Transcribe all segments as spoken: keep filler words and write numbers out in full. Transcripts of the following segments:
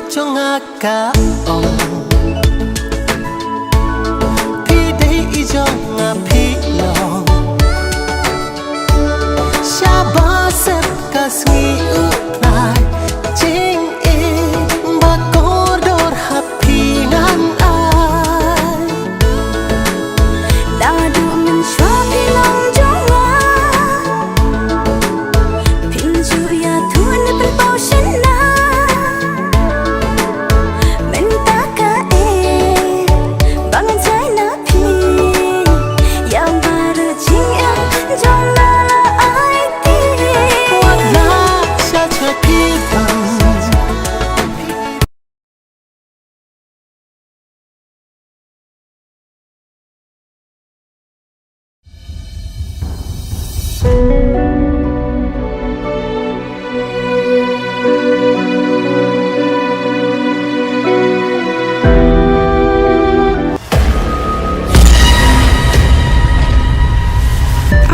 Jong nga ka ong, phi dei i jong nga phi long. Sha ba sep ka sngi u pynai, jingim ba kordor ha phi ngan ai. Naduh mynshuwa phi long jong nga. Phin ju ïathuh ne pynpaw shynna. Mynta ka eh ba ngan jai na phi. Ïa baroh jingim jong nga la ai ti. Wat la sha cha phi bang.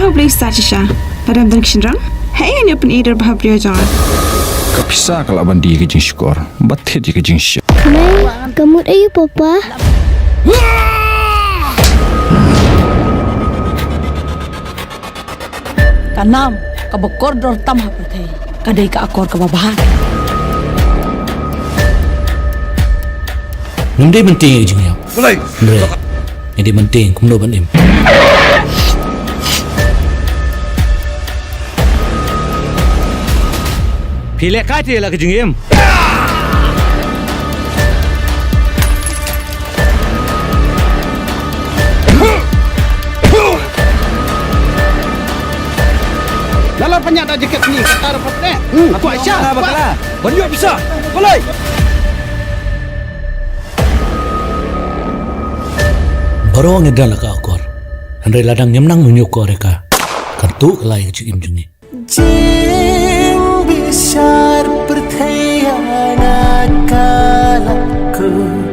Aw, blei sa shisha. Lada ym don ki shynrang, hei ngan ïa pyni dur bha briew jong nga. Ka pisa ka lah ban die ka jingshukor, ba thied ïa ka jingshit. Mei, ka mut aïu papa? Ka nam kaba kordor tam ha pyrthei ka dei ka akor kaba bha. Ngim dei ban tieng ïa ka jingïap. Balei? Hynrei ngi dei ban tieng kumno ban im. Phi leh kai te la ka jingim. Lala panyat da jaket ni kata dapat ne. Aku Aisyah. Bakala. Banyak bisa. Balai. Baroh ngi dang la ka akor. Hynrei lada ngim nang mynjukor ïa ka, kan tuh ka lai ka jingim jong ngi. Jingbishar pyrthei ïa nga ka la kut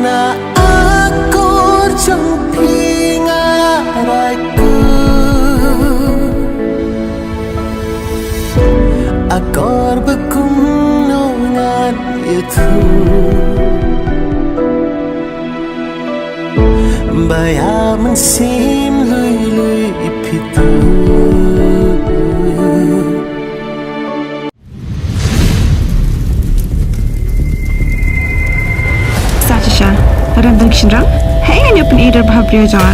na akor jong phi nga rai kut. Akor ba kumno ngan ïathuh. Ba ïa mynsiem lui lui phi tuh. Sa shisha, lada ym don ki shynrang, hei ngan ïa pyni dur bha briew jong nga.